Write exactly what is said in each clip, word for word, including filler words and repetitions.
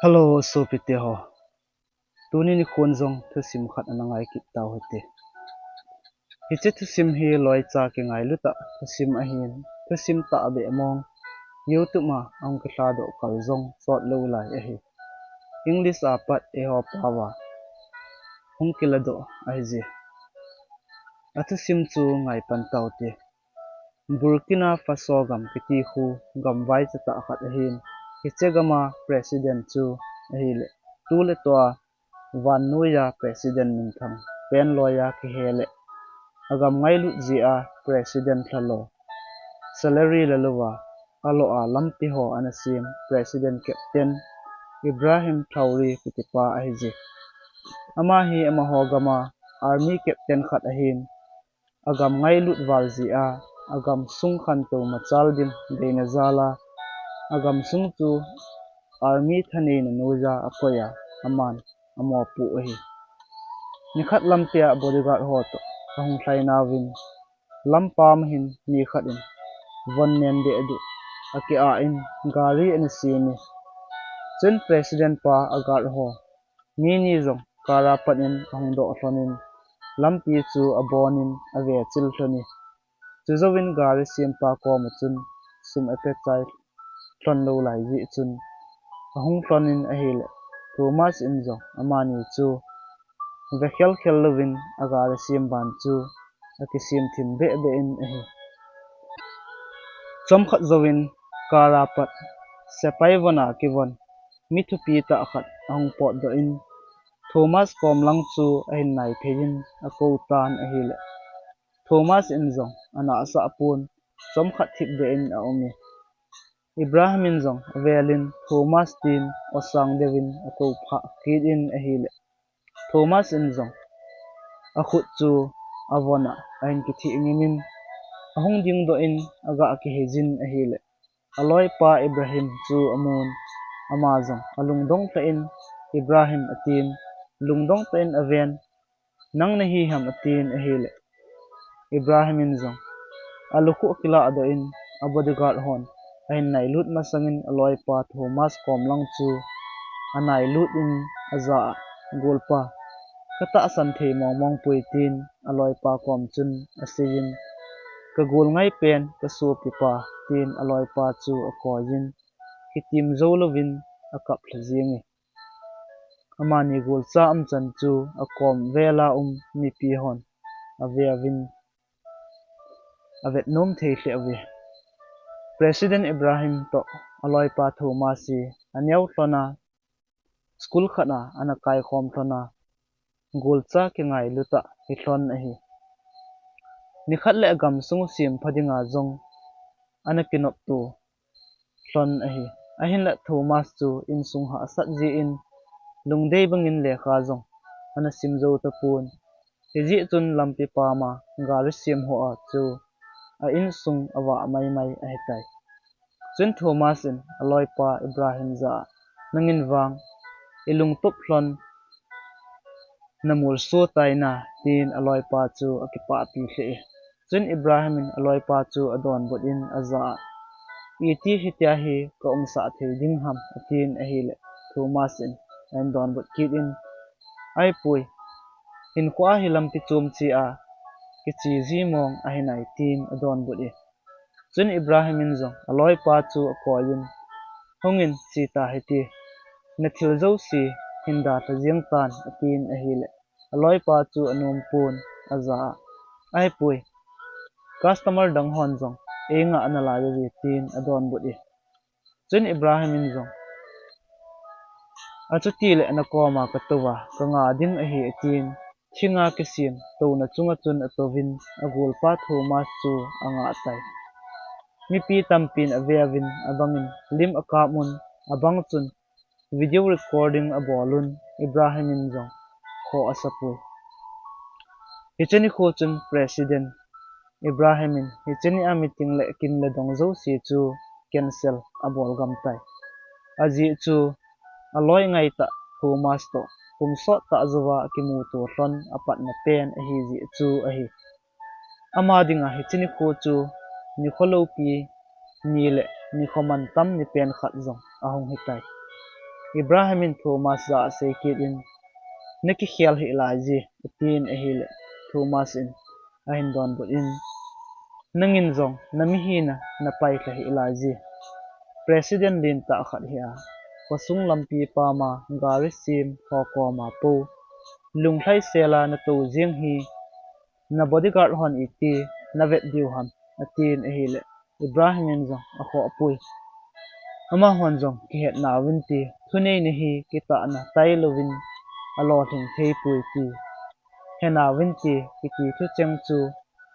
Hello, sopite ho. Tuni nikhon jong thusim khat ana ngai kit tau hite. Hiche thusim hi loicha kingailu tah thusim ahin, thusim tahbeh mong YouTube a ahung kithadoh kal jong sot lou lai ahi. English a pat eiho paova hung kiladoh ahije. Athusim chu ngaipan taute. Burkina Faso gam kiti khu gam vaicha tah khat ahin, hiche gam a president chu ahile, tuletua vannoiya president minthang pen loiya kihe le, agam ngailut jeh a president lhalo, salary lalouva, alo a lampi ho ana sem president captain Ibrahim Traoré kitipa ahije. Ama hi amaho gam a army captain khat ahin, agam ngailut val jeh a, agam sung khantou machal ding deina jal a, agam sung chu army thaneina noiya akoi a, aman amopoh ahi. Nikhat lampia bodyguard ho toh ahung lhai nauvin, lampam a hin mi khat in von nen dehduh aki-ah in gari ana sem e. Chun president pa a guard ho mi ni jong car a pat in ahung doh lhonin, lampi chu abonin avechil lhon e. Chujouvin gari sempa koma chun sum apechai lhon lou lai jeh chun, ahung lhonin ahile, Thomas in jong amani chu vekhel khel louvin agari sem ban chu akisem thim behbeh in ahi. Chomkhat jouvin car a pat sepai von a kivon mi thupi tah khat ahung potdoh in, Thomas kom lang chu ahin nai theiyin akou tan ahile, Thomas in jong anahsah pon, chomkhat thipbeh in aume. Ibrahim in jong avelin Thomas tin osang deuvin akou phah kit in ahile, Thomas in jong akhut chu avon a ahin kitheh ngimin, ahung dingdoh in aga kihei jin ahile, aloipa Ibrahim chu amun, ama jong alungdong tah in, Ibrahim atin, lungdong tah in aven, nang nahi ham atin ahile, Ibrahim in jong alukhuh akilahdoh in, a bodyguard hon ahin nailut masangin aloipa Thomas kom lang chu anailut in aja a, golpa, katahsan thei mongmong poi tin aloipa kom chun aseiyin, kagol ngaipen kasopipa tin aloipa chu akoiyin, kitim jou louvin akap lha jenge. Amani golcha umchan chu akom vel a um mipi hon aveuvin avetnom thei lheh uve. President Ibrahim toh aloipa Thomas hi aneo lhon a, school khat a ana kaikhom lhon a, golcha kingailu tah hilhon ahi. Nikhat le agamsung u sempha dinga jong ana kinopto lhon ahi. Ahinla Thomas chu insung hahsat jeh in lungdei bangin lekha jong ana sim jou tapon. Hijeh chun lampi pam a gari sem ho a chu a insung avah maimai ahitai. Chun Thomas in aloipa Ibrahim jah a, nangin vang ilungtup lhon namolso tai na, tin aloipa chu akipahpi lheh e. Chun Ibrahim in aloipa chu adonbut in ajah a, iti hitia hi kaumsah thei ding ham, atin ahile Thomas in ahin donbut kit in, ahipoi, hinkhoa hi lampi chom chea kiche ji mong ahinai, tin adonbut e. Chun Ibrahim in jong aloipa chu akoiyin, hungin cheta hite, nathil jouse hin dalha jeng tan, atin ahile, aloipa chu anompon ajah a, ahipoi, customer dang hon jong eingah nalai uve, tin adonbut e. Chun Ibrahim in jong, achutile nakoma katouva kanga ding ahi, atin, thinga kisem touna chunga chun atouvin agolpa Thomas chu angah tai. Mipi tampin aveuvin abangin lim akap un, abang chun video recording abol un, Ibrahim in jong khoh asapoi. Hiche nikho chun President Ibrahim in hiche nia meeting le kin le dong jouse chu cancel abol gam tai. Ajeh chu aloi ngaitah Thomas toh kum sottah jouva akimuto lhon apatna pen ahijeh chu ahi. Ama dinga hiche nikho chu nikho loupi ni le nikho mantam ni pen khat jong ahung hitai. Ibrahim in Thomas jah a asei kit in, "Nakikhel hih lai ji," atin ahile, Thomas in ahin donbut in, "Nangin jong namihina napailha hih lai ji. President lentah khat hi a, khosung lampi pama gari sem ho koma po lunglhai sela natou jeng hi, na bodyguard hon iti navet diu ham," atin ahile, Ibrahim in jong akhohpoi. Amahon jong kihetna uvin ti, thuneina hi kitahna tailouvin alolhing theipoi ti, hena uvin ti, kiti thucheng chu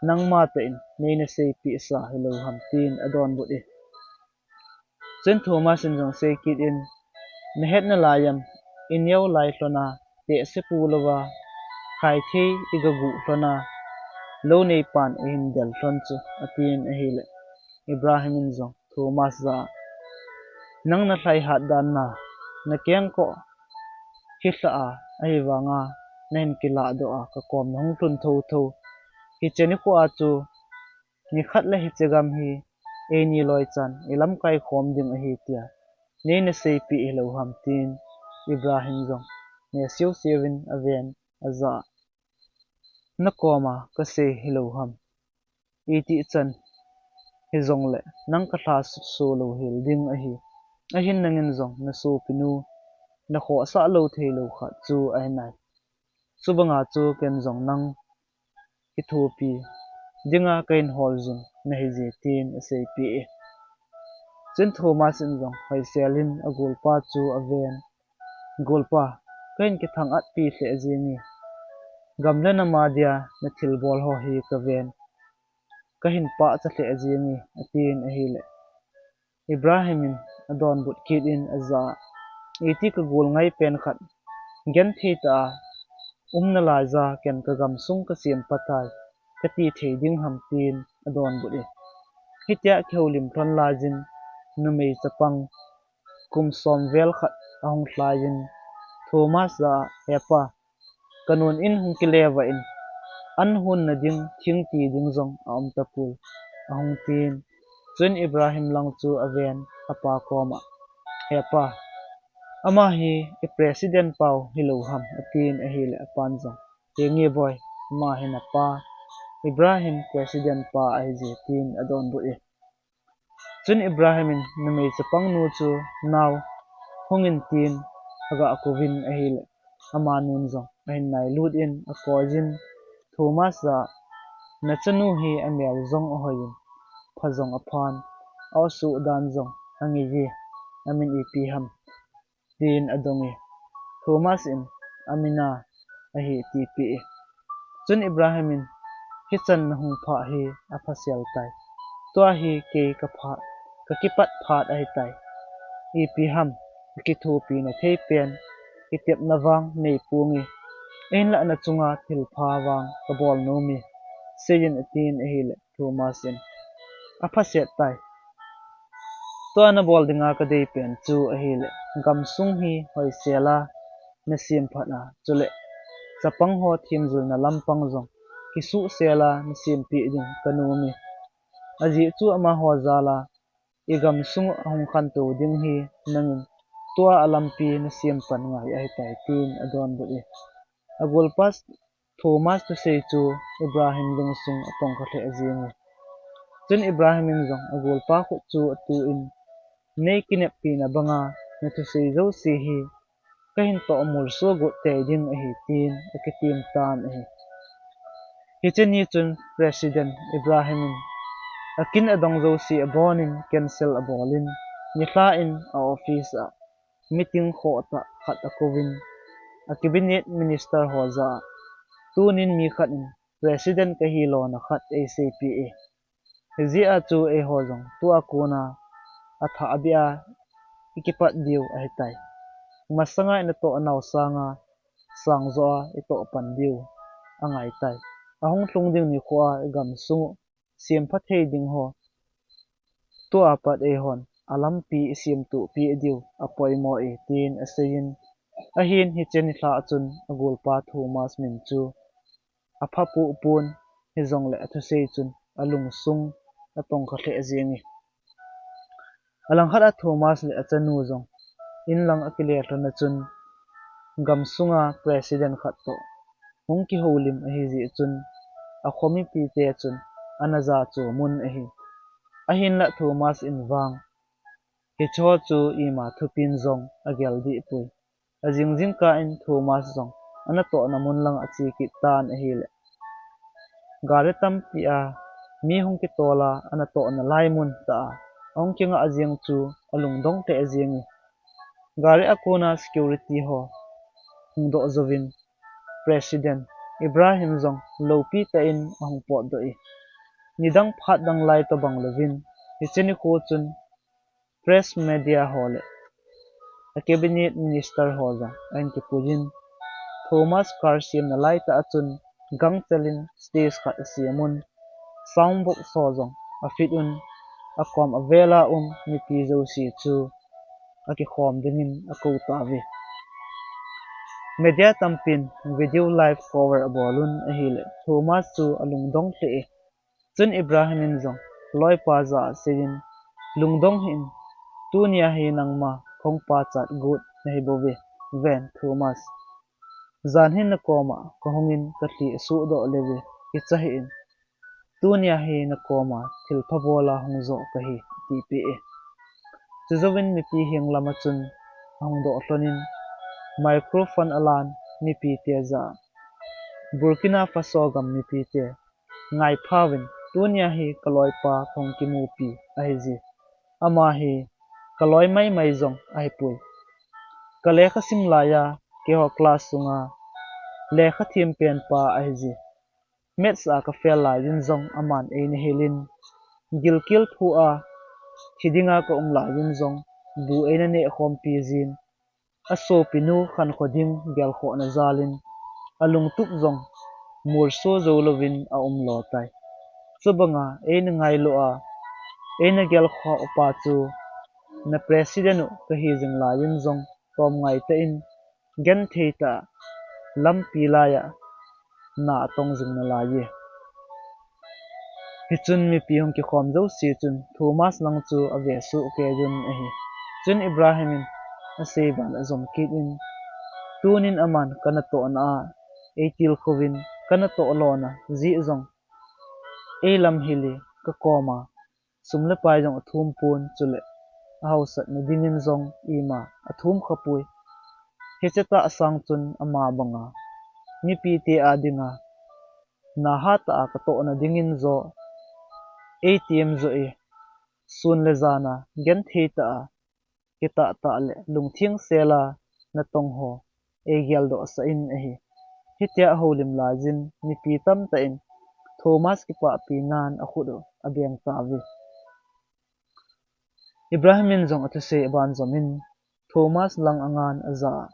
nangma tah in neina seipeh sa hilou ham, tin adonbut e. Chun Thomas in jong asei kit in, "Nahet nalai am, ineo lai lhona, tehse pu louva, khaithei igaguh lhona, lou neipan ihin del lhon chu," atin ahile, Ibrahim in jong Thomas jah a, "Nang nalhaihat dan na, nakengkoh hilhah a, ahivanga nahin kilahdoh a, kakom nahung lhun thotho. Hiche nikho a chu, nikhat le hiche gam hi eini loichan ilamkai khom ding ahi tia neina seipeh hilou ham," tin Ibrahim jong nesiu siuvin aven ajah a, "Nakoma kasei hilou ham? Itih chan hijongle nang kalha so lou hel ding ahi. Ahin nangin jong nasopinu nakhohsah lou theilou khat chu ahi nai. Chubanga chu ken jong nang kithopi dinga kahin hol jing nahi ji," tin aseipeh e. Chun Thomas in jong hoisel in agolpa chu aven, "Golpa, kahin kithang-atpi lheh jenge. Gam le nam a dia nathilbol ho hi kaven, kahin pachat lheh jenge," atin ahile, Ibrahim in adonbut kit in ajah a, "Iti kagol ngai pen khat, genthei tah a um nalai ja ken kagamsung kasem phat tai, kati thei ding ham?" tin adonbut e. Hitia kihoulim lhon laiyin, numei chapang kum som vel khat ahung lhaiyin, Thomas jah a, "He pa, kanun in hung kile vah in, an hunna ding thing ti ding jong aum tapoi," ahung tin. Chun Ibrahim lang chu aven, apa koma, "He pa, ama hi i president pau hilou ham?" atin ahile, apan jong, "Henge boi, ama hi napa, Ibrahim president pa ahi ji," tin adonbut e. Chun Ibrahim in numei chapang nu chu nao hung in tin aga kouvin ahile, amanun jong ahin nailut in akoiyin, Thomas jah a, "Nachanu hi amel jong ahoiyin, pha jong aphan, a-osoh dan jong angeiye, amin ipi ham?" tin adong e. Thomas in, "Amina ahi," atipeh e. Chun Ibrahim in, "Hichan nahung phah hi aphasel tai. Tua hi kei kaphat, kakipat phat ahitai. Ipi ham, kakithopina thei pen, kitepna vang neiponge. Ahinlah nachunga thilpha vang kabol nome, seiyin," atin ahile, Thomas in, "Aphaset tai. Tua nabol dinga kadei pen chu ahile, gamsung hi hoisel a nasem phat a, chule chapang ho themjilna lampang jong kisuhsel a nasempeh ding kanome. Ajeh chu amaho jal a igamsung ahung khantou ding hi nangin tua alampi nasem pan ngai ahitai," tin adonbut e. Agolpa Thomas thusei chu Ibrahim lungsung atongkha lheh jenge. Chun Ibrahim in jong agolpa khut chu atuh in, "Nei kineppina banga nathusei jouse hi kahin tohmul soh got tei ding ahi," tin akitim tan ahi. Hiche ni chun President Ibrahim in akin adong jouse abonin cancel abolin, nilhah in a-office a meeting khohtah khat akouvin, a cabinet minister ho jah a, "Tunin mi khat in president kahi lona khat eiseipeh e. Hijeh a chu eiho jong tua kona athah beh a ikipat diu ahitai. Masanga inatoh nau sanga sangjoh a itoh pan diu angaitai. Ahung lhung ding nikho a igamsung u sempha thei ding ho tua pat eihon alampi isemtoh peh diu apoimo e," tin aseiyin, ahin hiche nilhah chun agolpa Thomas min chu apha pohpon, hijongle athusei chun alungsung atongkha lheh jenge. Alangkhat a Thomas le achanu jong inlang akile lhon a chun, gamsunga president khat toh hung kihoulim ahi jeh chun, akho mipite chun ana jachomun ahi. Ahinlah Thomas in vang hicheho chu ima thupin jong agel dehpoi. Ajing jingkah in Thomas jong anatohna mun lang ache kit tan ahile, gari tampi a mi hung kitol a anatohna lai mun tah a ahung kingah jeng chu alungdong lheh jenge. Gari a kona security ho hung doh jouvin President Ibrahim jong loupi tah in ahung potdoh e. Nidang phat dang lai tobang louvin, hiche nikho chun press, media ho le a cabinet minister ho jong ahin kipuiyin, Thomas car semna lai tah a chun gangchel in stage khat asemun, sound box ho jong afit un, akom avel a um mipi jouse chu akikhom dingin akou tauve. Media tampin video live cover abolun ahile, Thomas chu alungdong lheh e. Chun Ibrahim in jong aloipa jah a aseiyin, lungdong hih in, tunia hi nangma khongpachat got nahi bouve, ven Thomas. Jan hin nakoma kahungin kalhi asuhdoh leuve, kicha hih in. Tunia hi nakoma thilpha bola hung jo kahi, atipeh e. Chujouvin mipi heng lama chun ahung doh lhonin, microphone alan mipite jah a, Burkina Faso gam mipite, ngaiphauvin, tunia hi kaloipa kahung kimupi ahije. Ama hi kaloi maimai jong ahipoi. Kalekha sim laiya keiho class sunga lekha thempen pa ahije. Maths a kafail laiyin jong aman eina hilin, gilkel thu a thi dinga kaum laiyin jong bu eina nehkhompi jin, asopinu khankho ding gelkhohna jalin, alungtup jong molso jou louvin aum lo tai. Chubanga eina ngailu a, eina gelkhoh upa chu na president u kahi jing laiyin jong tomngai tah in, genthei tah a lampi laiya na atong jing nalaiye. Hichun mipi hung kikhom jouse chun Thomas lang chu avesoh keiyun ahi. Chun Ibrahim in aseiban ajom kit in, tunin aman kanatohna a eitilkhouvin, kanatoh lona jeh jong eilamhil e, kakoma sum le pai jong athumpon, chule ahaosatna dingin jong ima athum khapoi. Hiche tah sang chun ama banga mipite a dinga na hatah a katohna dingin joh eitem joh e, sun le jan a genthei tah a kitahtah le lungthengsel a natong ho eigeldoh sah in ahi. Hitia ahoulim laiyin mipi tamtah in Thomas kipahpinan akhut u abeng tauve. Ibrahim in jong athusei aban jomin Thomas lang angan aja a,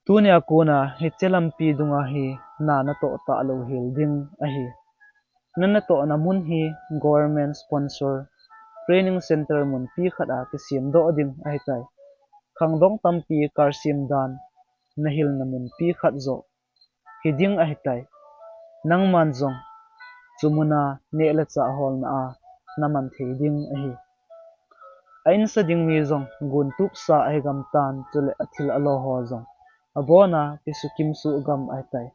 tunia kona hiche lampi dunga hi na natoh talou hel ding ahi. Nanatohna mun hi government sponsor training center munpi khat a kisemdoh ding ahitai. Khangdong tampi car sem dan nahilna munpi khat joh hiding ahitai. Nangman jong chu muna neh le chah holna a naman thei ding ahi. A insa ding mi jong guntupsa ahi gamtan, chule athil alo ho jong abona kisukim suh gam ahitai.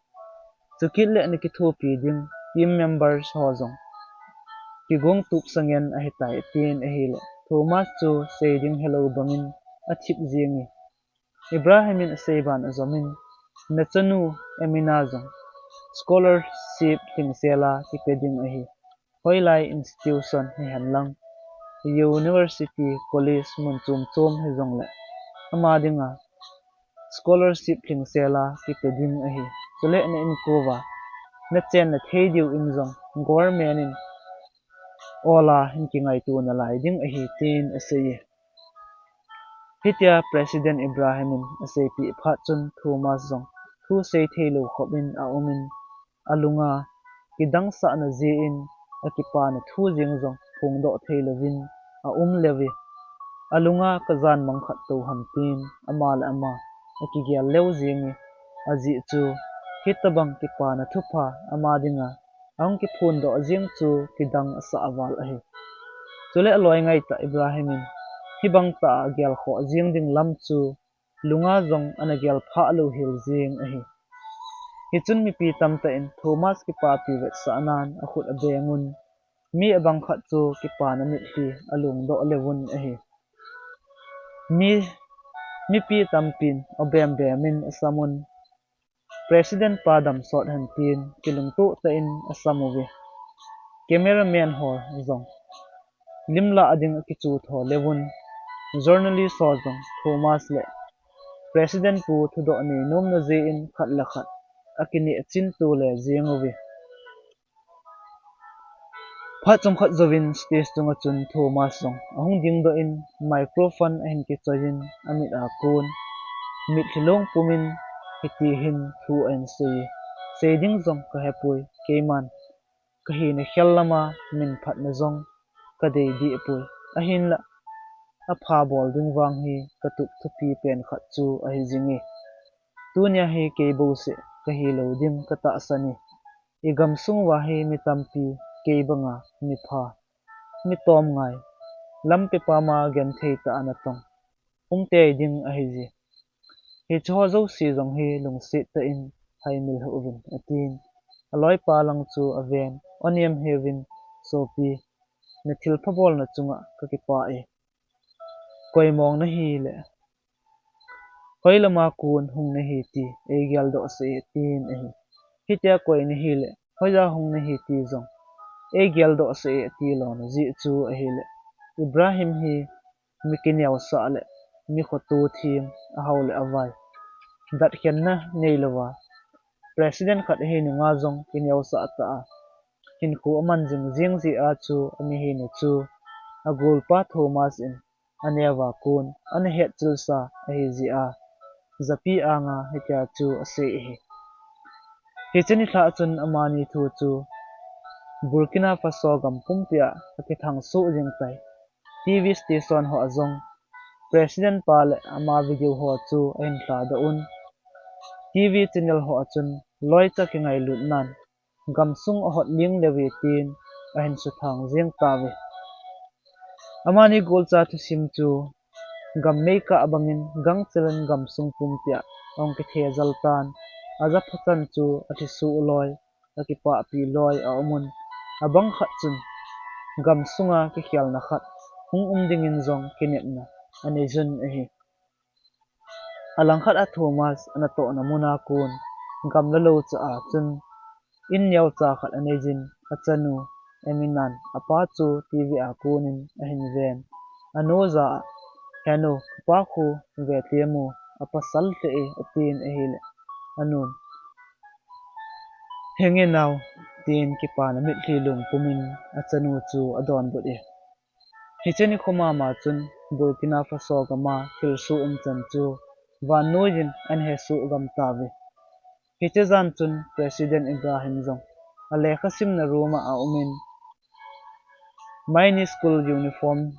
Chukit le nakithopi ding team members ho jong kigong tupsa ngen ahitai, tin ahile Thomas chu sei ding helou bangin athip jenge. Ibrahim in aseiban ajomin, nachanu Emina jong scholarship lhingsel a kipe ding ahi. Hoilai institution hihen lang, university, college mun chom chom hijongle ama dinga scholarship lhingsel a kipe ding ahi. Chule na inkoa nachenna thei diu in jong government in ol a hin kingaito nalai ding ahi, tin aseiye. Hitia President Ibrahim in aseipeh phat chun Thomas jong thu sei theilou khop in aumin, alunga kidangsahna jeh in akipana thu jeng jong phongdoh theilouvin aum leuve. Alunga kajanmang khat tou ham tin ama le ama akigel leu jenge. Ajeh chu hitobang kipana thupha ama dinga ahung kiphondoh jeng chu kidang asah val ahi. Chule aloi ngaitah Ibrahim in hibang tah a gelkhoh jing ding lam chu lunga jong ana gelphah louhel jing ahi. Hichun mipi tamtah in Thomas kipapi vetsahnan akhut abeng un, mi abang khat chu kipana mitlhi alungdoh leuvun ahi. Mi, mipi tampin abem bem in asam un, President pa damsot hen tin kilungtoh tah in asam uve. Cameraman ho jong lim lah ding akichu tho leuvun, journalist ho jong Thomas le President pu thudoh nei nomna jeh in khat le khat akineh chin tole jing uve. Phat chomkhat jouvin stage chunga chun Thomas jong ahung dingdoh in microphone ahin kichoi in amit a kon, mitlhi long pumin, hiti hin thu ahin sei, sei ding jong kahepoi, keiman kahina khel lama min phatna jong kadei dehpoi. Ahinlah apha bol ding vang hi katup thupi pen khat chu ahi jinge. Tunia hi kei bouseh kahilou ding katahsan e. I gamsung uva hi mi tampi kei banga mipha, mi tomngai, lampi pama genthei tah a natong um tei ding ahi ji. Hicheho jouse jong hi lungset tah in haimil hih uvin, atin. Aloipa lang chu aven, o Niamheo in, sopi, nathilpha bolna chunga kakipah e. Koi mong nahi le, hoi lama kon hung nahi ti eigeldoh seh e, tin ahi. Hitia koi nahi le, hoiya hung nahi ti jong eigeldoh seh e, tilona jeh chu ahile, Ibrahim hi mi kineosah le mi khoto them, ahao le avai, datkhenna neilouva, President khat ahi nunga jong kineosah tah a hinkho aman jing jing jeh a chu amihina chu agolpa Thomas in aneova kon ana hetchilsa ahi jeh a, japi anga hitia chu asei ahi. Hiche nilhah chun amani thu chu Burkina Faso gam pumpia akithang soh jing tai. TV station hoa jong President pa le ama video ho chu ahin lhadoh un, TV channel hoa chun loicha kingailutnan gamsung ahot ling leuve tin ahin suthang jing tauve. Amani golcha thusim chu gam meikah bangin gangchel in gamsung pumpia ahung kithejal tan, ajapha chan chu athisuh loi, akipahpi loi aumun, abang khat chun gamsunga kikhelna khat hung um dingin jong kinepna aneijun ahi. Alangkhat a Thomas anatohna muna kon gamla loucha a chun in neocha khat aneijin, achanu Eminan apa chu TV a konin ahin ven. Anu jah a, henu, kapa khu vetem u, apasal lheh e, atin ahile, anun, henge nao, tin kipana mitlhi lungpumin achanu chu adonbut e. Hiche nikho mama chun Burkina Faso gama thilsoh umchan chu vannoiyin ahin hesoh gam tauve. Hiche jan chun President Ibrahim jong alekha simna room a aumin, Maini school uniform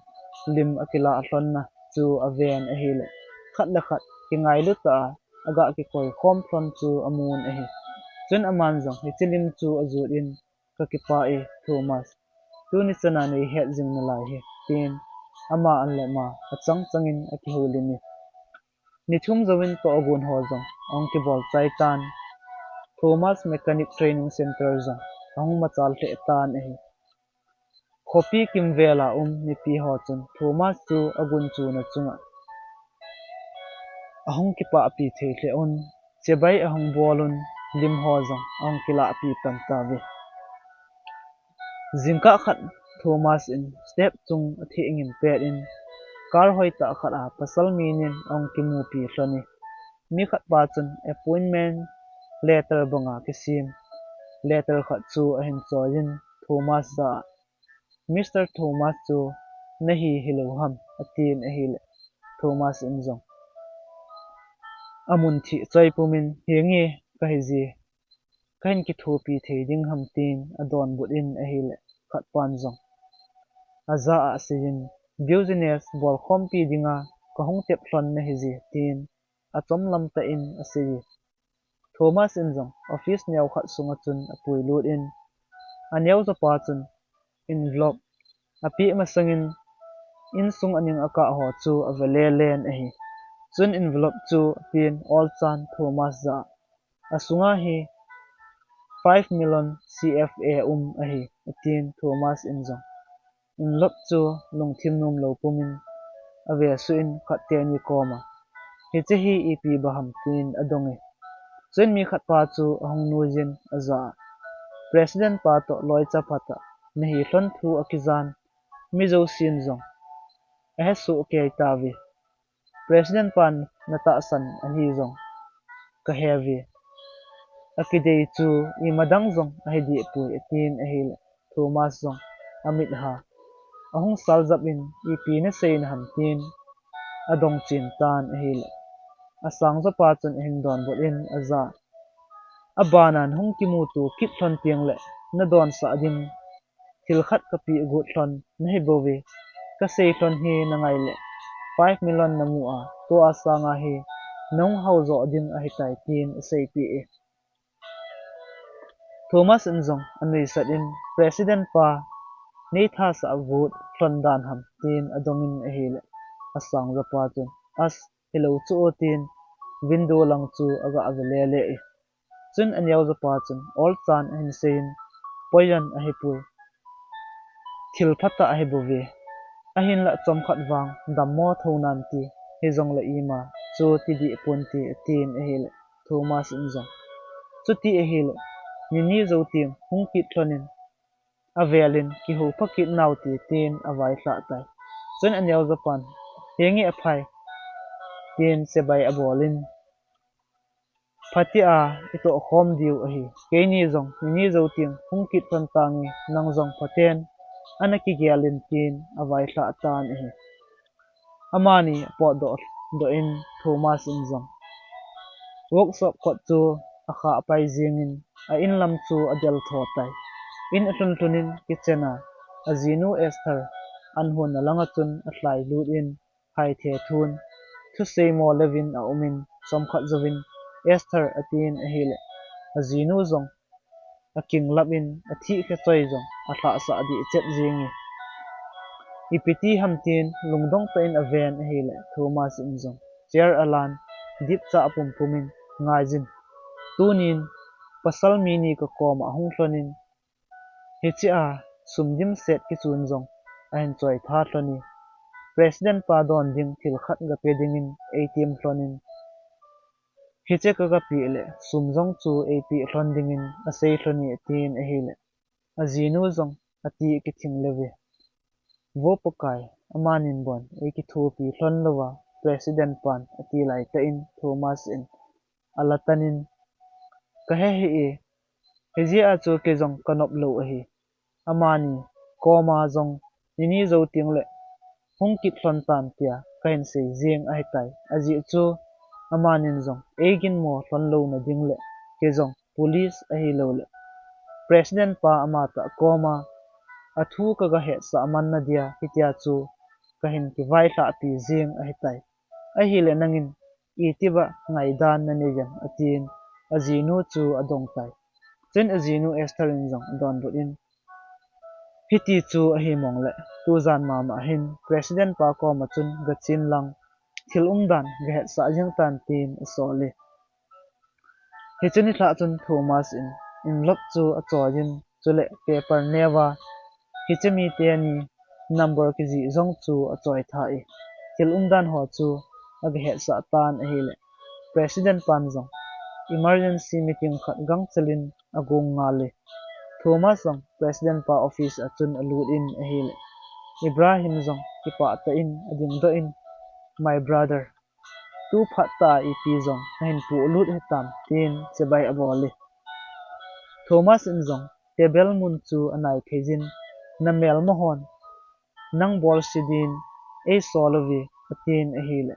lim akilah lhonna chu aven ahile, khat le khat kingailu tah a aga kikoi khom lhon chu amun ahi. Chun aman jong hiche lim chu ajut in, kakipah e Thomas, tuni chana neihet jing nalai hi, tin ama an le ama achang changin akihoulim e. Ni thum jouvin tohgon ho jong ahung kibol chai tan, Thomas Mechanic Training Center jong ahung machal lheh tan ahi. Khopi kimvel a um mipi ho chun Thomas chu agunchuna chunga ahung kipahpi thei lheh un, chibai ahung bol un, lim ho jong ahung kilahpi pan tauve. Jingkah khat Thomas in step chung atheh ngim pet in, car hoitah khat a pasal mi nin ahung kimupi lhon e. Mi khat pa chun appointment letter banga kisem letter khat chu ahin choiyin Thomas jah a, Mister Thomas chu nahi hilou ham, atin ahile, Thomas in jong amun thih choi pumin, henge kahi ji, kahin kithopi thei ding ham, tin adonbut in ahile, khat pan jong ajah a aseiyin, business bolkhompi dinga kahung tep lhon nahi ji, tin achomlam tah in aseiye. Thomas in jong office neo khat sunga chun apuilut in, aneo jopa chun envelope apeh masangin insung aning akah ho chu ave lelen ahi. Chun envelope chu apen olchan Thomas jah a, asunga hi five million C F A um ahi, atin Thomas in jong envelope chu lungthim nom lou pumin avesuh in khat teni koma, hiche hi ipi bang ham, tin adong e. Chun mi khat pa chu ahung nuiyin ajah a, President pa toh loicha phatah nahi lhon thu akijan mi jousen jong ahesoh kei tauve. President pan natahsan ahi jong kahe uve. Akidei chu ima dang jong ahi dehpoi, atin ahile Thomas jong amit ha ahung saljap in, ipi nasei naham, tin adong chen tan ahile, asangjo pa chun ahin donbut in ajah a, abana nahung kimuto kit lhon tengle nadonsah ding thil khat kapeh got lhon nahi bouve. Kasei lhon hi nangai le five million namu a, tua sanga hi nahung haujo ding ahitai, tin aseipeh e. Thomas in jong anuisat in, President pa neithasah got lhon dan ham, tin adong in ahile, asangjo pa chun, as, hilou chu o, tin window lang chu aga ve lele e. Chun aneojo pa chun olchan ahin seiyin, poison ahipoi, thil phatah ahi bouve. Ahinlah chomkhat vang dammo thou nan ti, hijongle ima chu tideh ponte, atin ahile Thomas in jong, chuti ahile nini jou teng hung kit lhon in avel in kihou pha kit naute, tin availhah tai. Chun aneojo pan, henge aphai, tin chibai abol in, phatea itoh khom diu ahi. Keini jong nini jou teng hung kit lhon tange, nang jong phaten ana kigel in, tin availhah tan ahi. Amani apotdoh doh in Thomas in jong workshop kot chu akhah pai jingin a inlam chu adel tho tai. In alhun lhun in kitchen a ajinu Esther an honna langa chun alhai lut in, haithe thun thusei mo leuvin aumin, chomkhat jouvin Esther atin ahile, ajinu jong akinglap in athih khe choi jong alhahsah deh chet jing e. Ipi ti ham, tin lungdong tah in aven ahile Thomas in jong chair alan, dipcha apumpum in, ngaiyin, tunin pasal mi ni kakoma ahung lhon in, hichea sum dimset kichun jong ahin choi tha lhon e. President pa don ding thil khat gape dingin eitem lhon in, hiche kagapeh le sum jong chu eipeh lhon dingin asei lhon e, atin ahile, ajinu jong ati kithing leuve. Vo Pakai, amanin bon eikithopi lhon louva President pan, ati laitah in Thomas in alatan in, kahe hih e, hijeh a chu kei jong kanop lou ahi. Amani koma jong nini jou tengle hung kit lhon tan tia kahin sei jeng ahitai. Ajeh chu amanin jong eiginmo lhon louna dingle, kei jong police ahiloule President pa amatah koma athu kagahetsah manna dia hitia chu kahin kivailhahpi jeng ahitai. Ahile nangin itiba ngaidan nanei em, atin ajinu chu adong tai. Chun ajinu Esther in jong adonbut in, hiti chu ahi mongle, tujan mama hin President pa koma chun gachen lang thil umdan gahetsah jeng tan, tin asol e. Hiche nilhah chun Thomas in envelope chu achoiyin, chule paper neova hiche mite ni number kijih jong chu achoi tha e. Thil umdan ho chu agahetsah tan ahile, President pan jong emergency meeting khat gangchel in agong ngal e. Thomas jong President pa office a chun alut in ahile, Ibrahim jong kipah tah in adingdoh in, My brother, tu phat tah a ipi jong nahin polut hitam, tin chibai abol e. Thomas in jong table mun chu anai pheiyin, Namelma hon nang bolse din eisol uve, atin ahile,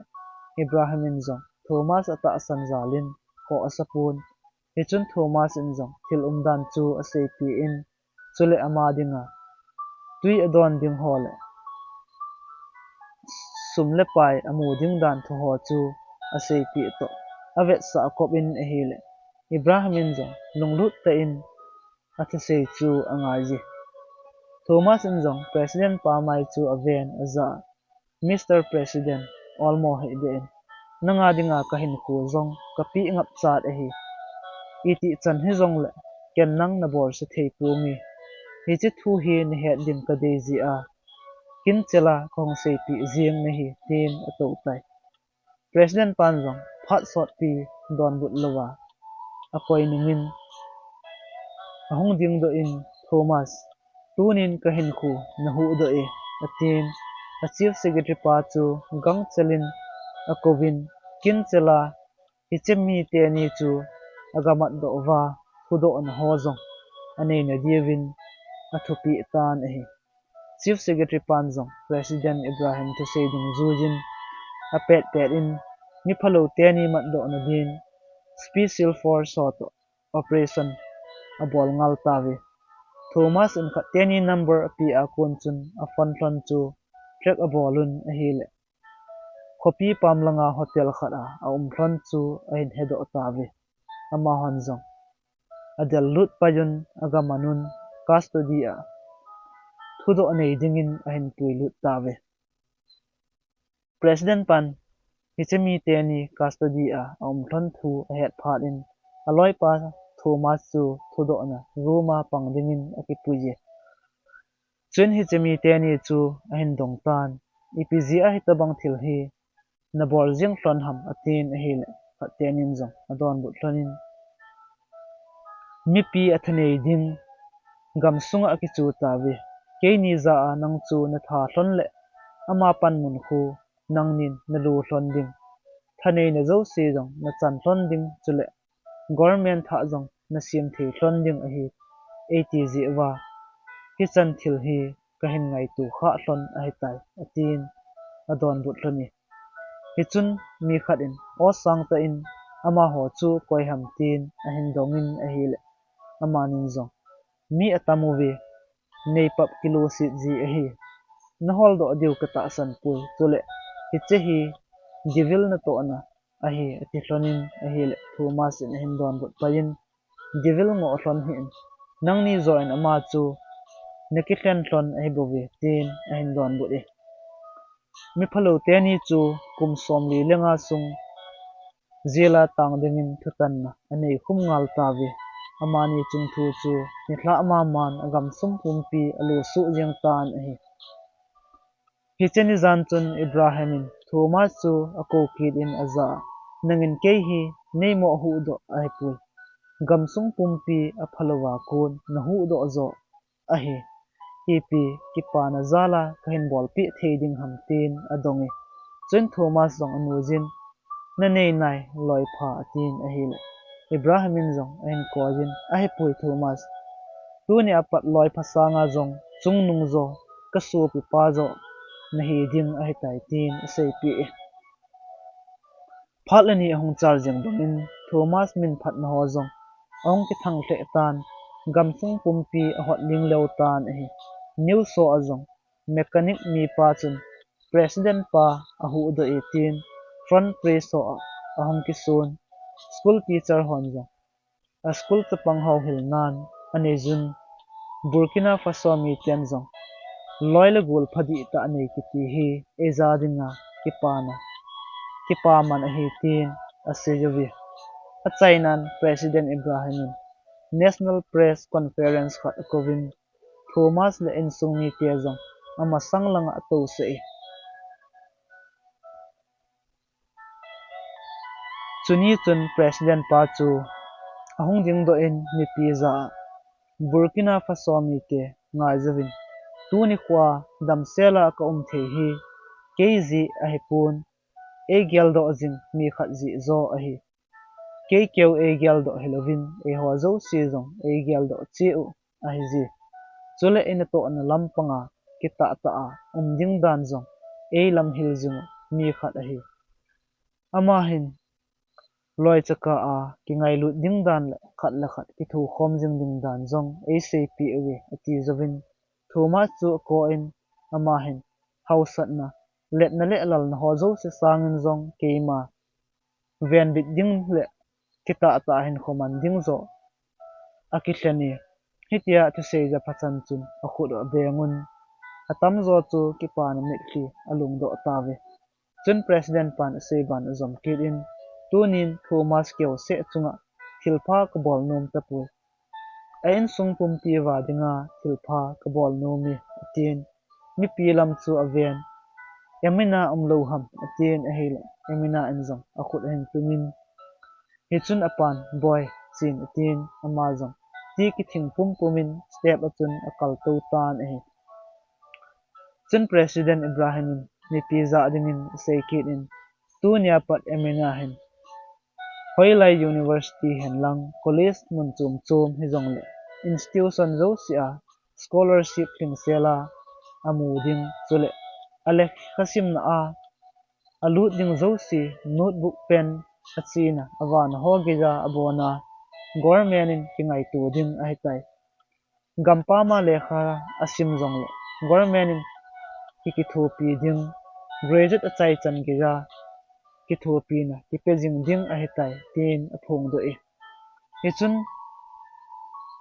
Ibrahim in jong Thomas atahsan jal in khoh asapon. Hichun Thomas in jong thil umdan chu aseipeh in, chule ama dinga twi adon ding ho le sum le pai amu ding dan thu ho chu aseipeh toh avetsah akop in ahile, Ibrahim in jong lunglut tah in athusei chu angai e. Thomas in jong President pa mai chu aven ajah a, Mister President, olmo hih deh in. Nanga dinga kahinkho jong kapeh ngap chat ahi. Itih chan hijongle, ken nang nabolse thei ponge. Hiche thu hi nahet ding kadei jeh a, kinchela kahung seipeh jeng nahi, tin atou tai. President pan jong phat sotpi donbut louva, akoi nungin, ahung dingdoh in, Thomas, tunin kahinkho nahuhdoh e, atin, a Chief Secretary pa chu gangchel in akouvin, kinchela hiche mi teni chu agamatdoh uva, thudohna ho jong aneina diuvin athupeh tan ahi. Chief Secretary pan jong President Ibrahim thusei dungjuiyin apetpet in, mi phalou teni matdohna din Special Force ho toh operation abol ngal tauve. Thomas in khat teni number apeh a kon chun aphone lhon chu track abol un ahile, khopi pam langa hotel khat a aum lhon chu ahin hedoh tauve. Amahon jong adel lut pai un, agaman un, custody a thudoh nei dingin ahin puilut tauve. President pan hiche mi teni custody a aum lhon thu ahet phat in, aloipa Thomas chu thudohna room a pang dingin akipui e. Chuin hiche mi teni chu ahin dong tan, ipi jeh a hitobang thil hi nabol jing lhon ham, atin ahile, khat tenin jong adonbut lhon in, mipi athanei ding gamsunga akichu tauve. Keini jah a nang chu natha lhon le ama panmun khu nangnin nalu lhon ding. Thaneina jouse jong nachan lhon ding, chule government thah jong nasem thei lhon ding ahi, eiti jeh uva hichan thil hi kahin ngaito kha lhon ahitai, atin adonbut lhon e. Hichun mi khat in aw sangtah in, amaho chu koi ham, tin ahin dongin ahile, amanin jong, mi atam uve, neipap kiloset ji ahi, naholdoh diu katahsan poi, chule hiche hi devil natohna ahi, ati lhon in ahile, Thomas in ahin donbut pai in, devil ngoh lhon hih in, nangni joh in ama chu nakilhen lhon ahibouve, tin ahin donbut e. Mi phalou teni chu kum somli le nga sung jail a tang dingin thutanna anei khum ngal tauve. Amani chungthu chu nilhah maman agamsung pumpi alo suh jeng tan ahi. Hiche ni jan chun Ibrahim in Thomas chu akou kit in ajah a, nangin kei hi neimoh huhdoh ahipoi. Gamsung pumpi aphalouva kon nahuhdoh joh ahi. Ipi kipana jal a kahin bolpeh thei ding ham, tin adong e. Chuin Thomas jong anuiyin, nanei nai loipha, atin ahile, Ibrahim in jong ahin koiyin, ahipoi Thomas, tuni apat loipha sanga jong chungnung jo, kasopipa jo nahi ding ahitai, tin aseipeh e. Phat le ni ahung chal jeng bangin Thomas min phatna ho jong ahung kithang lheh tan, gamsung pumpi ahot ling leu tan ahi. News ho a jong mechanic mipa chun President pa ahuhdoh e tin front page ho a ahung kisun. School teacher hon jong a school chapang ho hilnan aneiyun, Burkina Faso miten jong loi le gol phadihtah anei kiti hi eija dinga kipana, kipaman ahi, tin asei uve. Achainan President Ibrahim in National Press Conference khat akouvin, Thomas le insung mite jong amasang langa atousah e. Chuni chun President pa chu ahung dingdoh in mipi jah a, Burkina Faso mite ngaijouvin, tuni khoa damsela kaum thei hi kei jeh ahipon, eigeldoh jing mi khat jeh joh ahi. Kei keu eigeldoh hilouvin, eiho jouse jong eigeldoh cheh u ahije. Chule inatohna lampanga kitahtah a um ding dan jong eilamhil jing u mi khat ahi. Ama hin loichaka a kingailut ding dan le khat le khat kithokhom jing ding dan jong eiseipeh uve, atijouvin, Thomas chu akoh in, ama hin hausatna, letna le lalna ho jouse sangin jong keima venbit ding le kitahtah a hinkho man ding joh akilhen e. Hitia thusei ja phat chan chun akhut u abengun, Atamjo chu kipana mitlhi alungdoh tauve. Chun President pan asei ban ajom kit in, tunin Thomas keu seh chunga thilpha kabol nom tapoi. A insung pumpi uva dinga thilpha kabol nom e, atin. Mipi lam chu aven. Emina umlou ham, atin ahile, Emina in jong akhut ahin tumin, hichun apan, boi, chin, atin, ama jong ti kithing pumpumin step a chun akaltou tan ahi. Chun President Ibrahim in mipi jah dingin asei kit in, tunia pat Emina hin hoilai university henlang college mun chom chom hijongle institution jousea scholarship lhingsela amu ding, chule alekha simna a alut ding jouse, notebook, pen, achena, avana ho geija abona government in kingaito ding ahitai. Gampam a lekha asim jongle government in kikithopi ding, graduate achaichan geija kithopina kipe jing ding ahitai, tin aphongdoh e. Hichun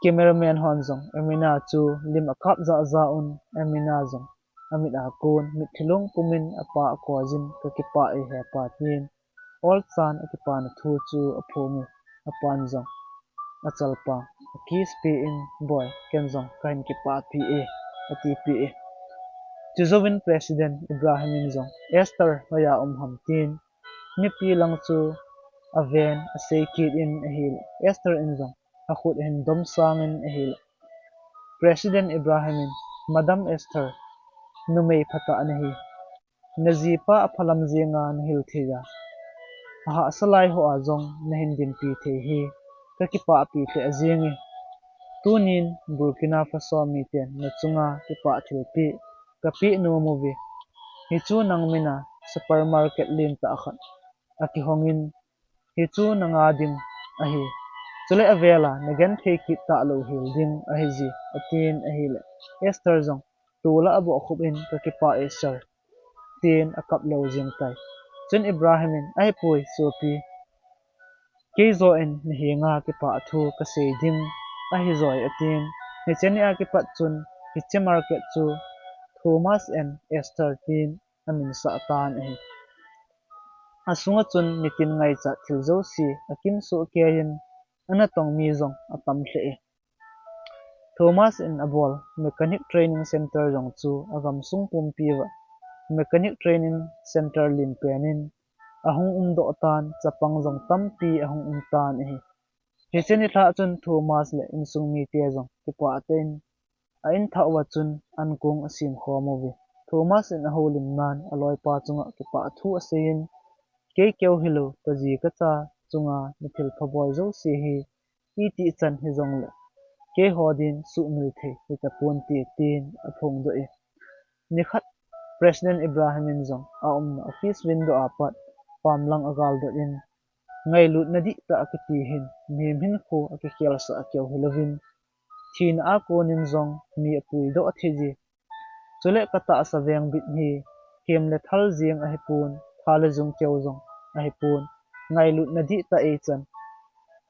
cameraman hon jong Emina chu lim akap jah jah un, Emina jong amit a kon mitlhi lungpumin apa akoijin, kakipah e hepa, tin olchan akipana thu chu aphong e. Apan jong achalpang akiss pi in, boi, ken jong kahin kipahpi e, atipeh e. Chujouvin President Ibrahim in jong, Esther hoiya um ham, tin mipi lang chu aven asei kit in ahile, Esther in jong akhut ahin domsang in ahile, President Ibrahim in, Madam Esther, numei phatah nahi. Najipa aphalam jenga nahil theiya, ahahsa lai hoa jong nahin dinpi thei hi kakipahpi lheh jenge. Tunin Burkina Faso miten nachunga kipah thilpeh kapeh nom uve. Hichu nang mina supermarket lentah khat akihongin, hichu nanga ding ahi. Chule avela nagenthei kit talou hel ding ahije, atin ahile, Esther jong tola abohkhup in, kakipah e sir, tin akap lou jeng tai. Chun Ibrahim in, ahipoi sopi, keijo in nahenga kipah thu kasei ding ahijoi, atin. Hiche nia kipat chun hiche market chu Thomas and Esther tin aminsah tan ahi. Asunga chun nitin ngaichat thil jouse akimsoh keiyin, anatong mi jong atam lheh e. Thomas in abol Mechanic Training Center jong chu agamsung pumpi uva Mechanic Training Center limpen in ahung umdoh tan, chapang jong tampi ahung um tan ahi. Hiche nilhah chun Thomas le insung mite jong kipah tah in a inthah uva chun ankong asemkhom uve. Thomas in ahoulimnan aloipa chunga kipah thu aseiyin, kei keu hilou, kaji kacha chunga nathilpha boi jouse hi itichan hijongle keiho din suhmil thei hitaponte, tin aphongdoh e. Nikhat President Ibrahim in jong aumna office window a pat pamlang agaldot in, ngailutna dihtah akiti hin mihem hinkho akikhelsah keu hilouvin, thina a konin jong mi apuidoh theije, chule katahsa vengbit hi hem le thal jeng ahipon, tha le jung keu jong ahipon, ngailutna dihtah eichan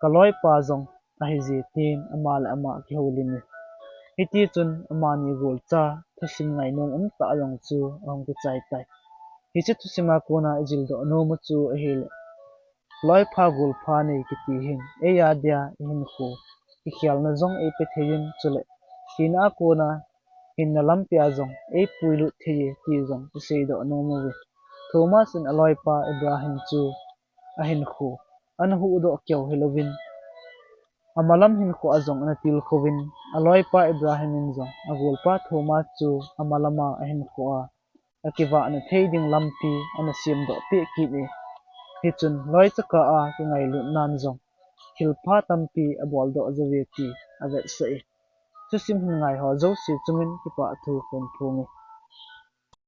kaloipa jong ahije, tin ama le ama akihoulim e. Hitichun amani golcha thusim ngainom umtah jong chu ahung kichai tai. Hiche thusima kona ijildoh nomu chu ahile, loipha golpha nei kiti hin eia dia ihinkho kikhelna jong eipe theiyin, chule thina a kona hinna lampia jong eipuilut theiye ti jong iseidoh nomuve. Thomas in aloipa Ibrahim chu ahinkho ana huhdoh keu hilouvin, amalam hinkhoa jong ana tilkhouvin, aloipa Ibrahim in jong agolpa Thomas chu amalama ahinkhoa akivahna thei ding lampi ana semdoh peh kit e. Hichun loichakah a kingailutnan jong thilpha tampi aboldoh jouve ti avetsah e. Thusim hin ngaiho jouse chungin kipah thu kahin phong e.